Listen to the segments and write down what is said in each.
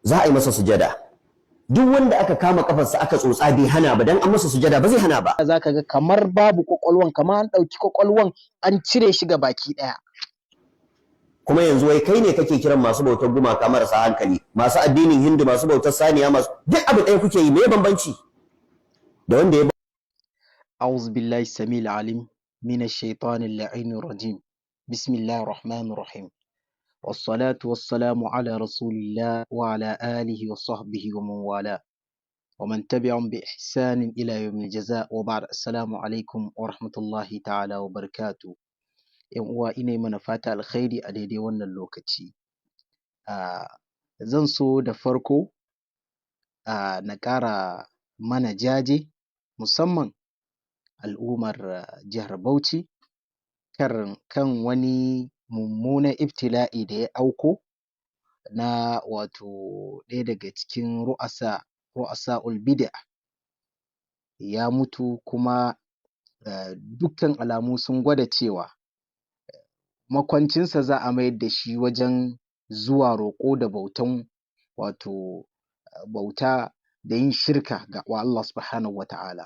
Za a yi masa sujada. Duk wanda aka kama kafarsa aka tsotsa bai hana ba, dan an masa sujada ba zai hana ba. Za ka ga kamar babu kwakwalwan, kamar an ɗauki kwakwalwan an cire shi ga baki ɗaya. Kuma yanzu wai kai ne kake kiran masu bautar gumaka marasa hankali, masu addinin Hindu, masu bautar saniya, masu duk abu ɗaya kuke yi. Me bambanci da wanda ya أعوذ بالله السميع العليم من الشيطان اللعين الرجيم. بسم الله الرحمن الرحيم، والصلاة والسلام على رسول الله وعلى آله وصحبه ومن والاه ومن تبعهم بإحسان إلى يوم الجزاء، وبعد، السلام عليكم ورحمة الله تعالى وبركاته. ‘Yan uwa, ina yi mana fata alkhairi a daidai wannan lokaci. Zan so da farko na ƙara mana jaje, musamman al'ummar jihar Bauchi, kan wani mummunan ibtila'i da ya auko na wato ɗaya daga cikin ru'asa'ul bid'a ya mutu. Kuma dukkan alamu sun gwada cewa makwancinsa za a mayar da shi wajen zuwa roƙo da bautan, wato bauta da yin shirka ga Allah Subhanahu wa Ta'ala.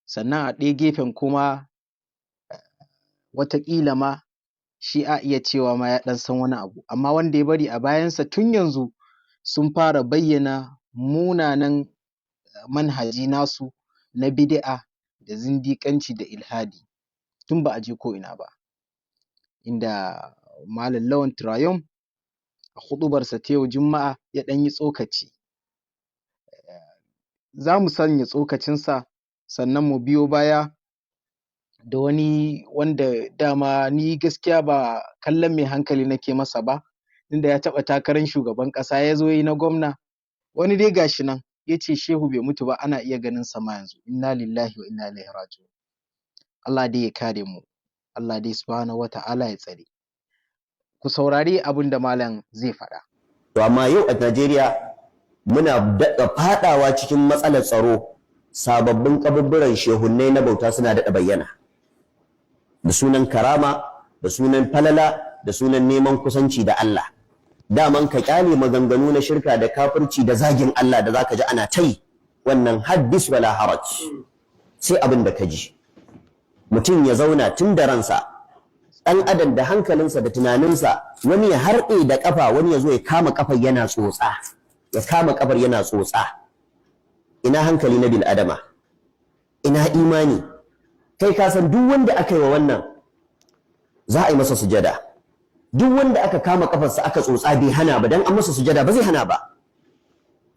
Sannan a ɗaya gefen kuma, wataƙila ma shi a iya cewa ma ya ɗan san wani abu, amma wanda ya bari a bayansa tun yanzu sun fara bayyana munanan manhaji nasu na bid'a da zindiƙanci da ilhadi tun ba a je ko'ina ba, inda Malam Lawan Turayum a huɗubarsa ta yau Juma'a ya ɗan yi tsokaci. Za mu sanya tsokacinsa, sannan mu biyo baya da wani wanda dama ni gaskiya ba kallon mai hankali nake masa ba, tunda ya taɓa takarar shugaban ƙasa, ya zo ya yi na gwamna. Wani dai gashi nan ya ce shehu bai mutu ba, ana iya ganin sa ma yanzu. Inna lillahi wa inna ilaihi raji'un. Allah dai ya kare mu, Allah dai Subhanahu wa Ta'ala ya tsare. Ku saurari abin da malam zai faɗa. To amma yau a Najeriya muna daɗa faɗawa cikin matsalar tsaro. Sababbin kaburburan shehunnai na bauta suna daɗa bayyana da sunan karama, da sunan falala, da sunan neman kusanci da Allah. Daman ka kyale maganganu na shirka da kafirci da zagin Allah da zaka ji ana tai, wannan haddis wala haraj, sai abin da ka ji. Mutum ya zauna tun da ransa, ɗan adam da hankalinsa da tunaninsa, wani ya harɗe da ƙafa, wani ya zo ya kama ƙafar yana tsotsa, ya kama ƙafar yana tsotsa. Ina hankali na bil adama? Ina imani? Kai ka san duk wanda aka yi wa wannan za a yi masa sujada. Duk wanda aka kama kafarsa aka tsotsa bai hana ba, dan an masa sujada ba zai hana ba.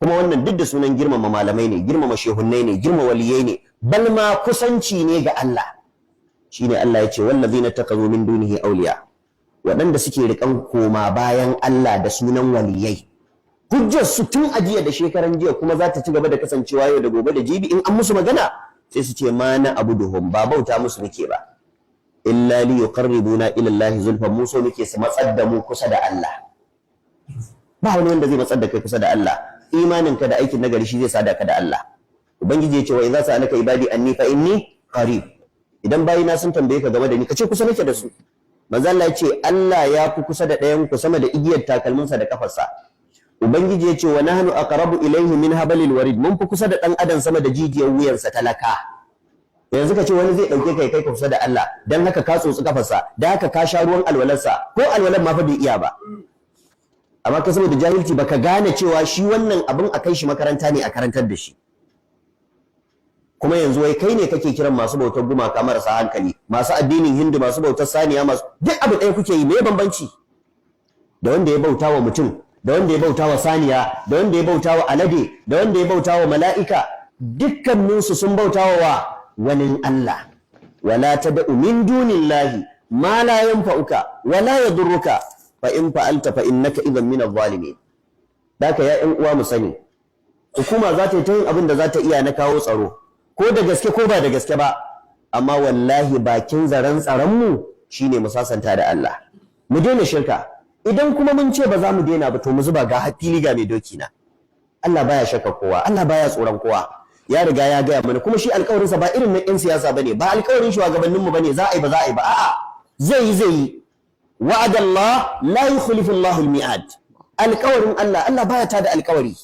Kuma wannan duk da sunan girmama malamai ne, girmama shehunnai ne, girmama waliyai ne, bal ma kusanci ne ga Allah. Shine Allah ya ce: wallazina takazu min dunihi awliya. Waɗanda suke riƙan koma bayan Allah da sunan waliyai, hujjar su tun ajiya da shekaran jiya, kuma za ta ci gaba da kasancewa yau da gobe da jibi, in an musu magana sai su ce: ma na abuduhum, ba bauta musu muke ba, illa li yuqarribuna ila Allah zulfa, mu so muke su matsar da mu kusa da Allah. Ba wani wanda zai matsar da kai kusa da Allah. Imaninka da aikin nagari shi zai sada ka da Allah. Ubangiji ya ce: wa idza sa'alaka ibadi anni fa inni qarib. Idan bayina sun tambaye ka game da ni, ka ce kusa nake da su. Manzo Allah ya ce Allah ya fi kusa da ɗayan ku sama da igiyar takalminsa da kafarsa. Ubangiji ya ce: wa nahnu aqrabu ilayhi min hablil warid. Mun fi kusa da ɗan adam sama da jijiyar wuyansa talaka. Yanzu ka ce wani zai ɗauke kai kai ka kusa da Allah, dan haka ka tsotsi kafarsa, dan haka ka sha ruwan alwalarsa, ko alwalar ma fa bai iya ba. Amma ka saboda jahilci baka gane cewa shi wannan abin a kai shi makaranta ne a karantar da shi. Kuma yanzu wai kai ne kake kiran masu bautar gumaka marasa hankali, masu addinin Hindu, masu bautar saniya, masu duk abu ɗaya kuke yi. Me bambanci da wanda ya bauta wa mutum, da wanda ya bauta wa saniya, da wanda ya bauta wa alade, da wanda ya bauta wa mala'ika? Dukkaninsu sun bauta wa wani Allah. Wala tad'u min dunillahi ma la yanfa'uka wala yadurruka, fa in fa'alta fa innaka idan min adh-dhalimin. Daka ya ƴan uwa, mu sani hukuma za ta yi ta yin abin da za ta iya na kawo tsaro, ko da gaske ko ba da gaske ba, amma wallahi bakin zaren tsaron mu shine mu sasanta da Allah, mu daina shirka. Idan kuma mun ce ba za mu daina ba, to mu zuba ga fili ga mai doki na. Allah baya shakka kowa, Allah baya tsoron kowa. Ya riga ya gaya mana, kuma shi alƙawarinsa ba irin na 'yan siyasa bane, ba alƙawarin shugabanninmu bane, za a yi ba za a yi ba. A'a, zai yi, zai yi. Wa'adallah la yukhlifu Allahu al-mi'ad. Alƙawarin Allah, Allah baya tada alƙawari.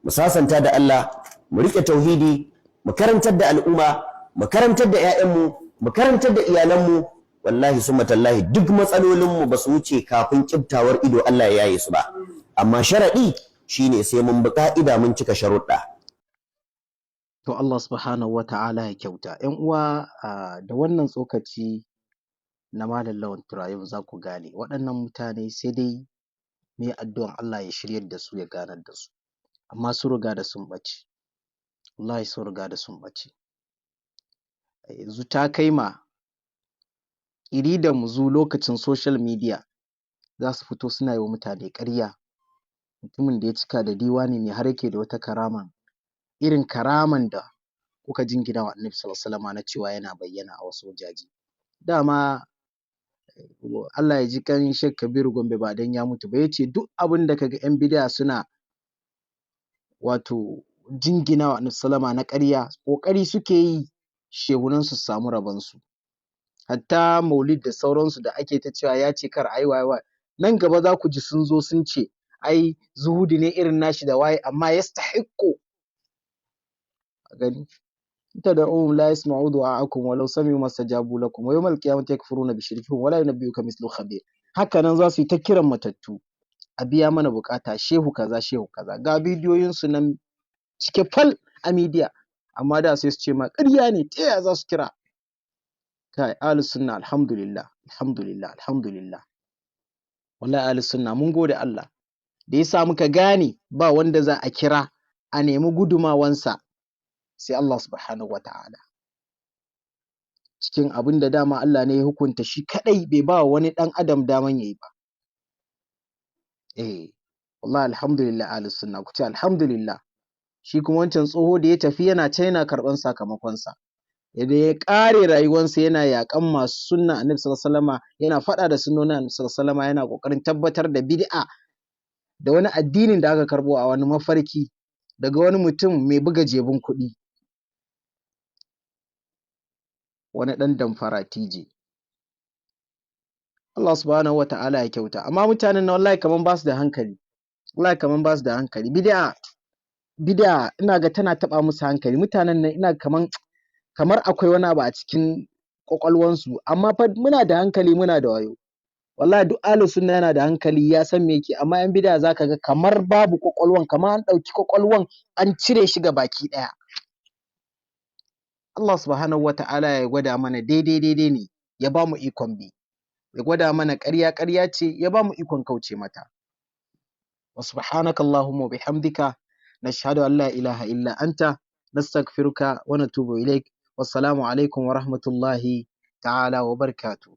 Mu sasanta da Allah, mu rike tauhidi, mu karantar da al'umma, mu karantar da 'ya'yanmu, mu karantar da iyalanmu. Wallahi summa tallahi, duk matsalolinmu ba su wuce kafin kiftawar ido Allah ya yaye su ba, amma sharaɗi shine sai mun bi ka'ida, mun cika sharuɗa. To, Allah Subhanahu wa Ta'ala ya kyauta. ‘Yan uwa, da wannan tsokaci na Malam Lawan Turayum za ku gane waɗannan mutane sai dai mu yi addu'an Allah ya shiryar da su, ya ganar da su, amma sun riga da sun ɓace, wallahi sun riga da sun ɓace. Yanzu ta kai ma ƙiri da muzu lokacin social media za su fito suna yi wa mutane ƙarya. Mutumin da ya cika da diwani ne har yake da wata karama, irin karaman da kuka jingina wa Annabi Sallallahu alaihi wasallama na cewa yana bayyana a wasu wajaje. Dama Allah ya ji ƙan Sheikh Kabiru Gombe, ba don ya mutu ba, ya ce duk abin da kaga 'yan bid'a suna wato jingina wa Annabi sallama na ƙarya, ƙoƙari suke yi shehunansu su samu rabonsu. Hatta maulid da sauransu da ake ta cewa ya ce kar a yi waye waye, nan gaba za ku ji sun zo sun ce ai zuhudi ne irin nashi da waye, amma yastahiqqu. A gani, tad'uhum la yasma'u du'a'akum walau sami'u mastajabu lakum wa yawmal qiyamati yakfuruna bi shirkikum wala yunabbi'uka mithlu khabir. Haka nan za su yi ta kiran matattu, a biya mana bukata, shehu kaza, shehu kaza. Ga bidiyoyin su nan cike fal a media, amma da sai su ce ma ƙarya ne, ta yaya za su kira? Kai, ahlus sunna, alhamdulillah, alhamdulillah, alhamdulillah. Wallahi ahlus sunna mun gode Allah da ya sa muka gane ba wanda za a kira a nemi gudumawansa sai Allah Subhanahu wata'ala, cikin abin da dama Allah ne ya hukunta shi kaɗai, bai ba wani ɗan adam daman yayi ba. Eh, wallahi alhamdulillah. Ahlus sunna, ku ce alhamdulillah. Shi kuma wancan tsoho da ya tafi, yana can yana karɓan sakamakonsa. Da ya ƙare rayuwarsa yana yaƙan masu sunna Annabi Sallallahu alaihi wasallama, yana faɗa da sunnonin Annabi Sallallahu alaihi wasallama, yana ƙoƙarin tabbatar da bid'a da wani addinin da aka karɓo a wani mafarki daga wani mutum mai buga jebun kuɗi, wani ɗan damfara TJ. Allah Subhanahu wa Ta'ala ya kyauta. Amma mutanen nan wallahi kaman basu da hankali, wallahi kaman basu da hankali. Bid'a, bid'a ina ga tana taɓa musu hankali. Mutanen nan ina kaman kamar akwai wani abu a cikin ƙwaƙwalwansu. Amma fa muna da hankali, muna da wayo. Wallahi duk ahlus sunna yana da hankali, ya san me yake. Amma yan bid'a zaka ga kamar babu ƙwaƙwalwan, kamar an ɗauki ƙwaƙwalwan an cire shi baki ɗaya. Allah Subhanahu wa Ta'ala ya gwada mana daidai daidai ne, ya ba mu ikon bi, ya gwada mana ƙarya ƙarya ce, ya ba mu ikon kauce mata. Wa subhanaka allahumma wa bihamdika, nashhadu an la ilaha illa anta, nastaghfiruka wa natubu ilaik. Wassalamu alaikum wa rahmatullahi ta'ala wa barakatuh.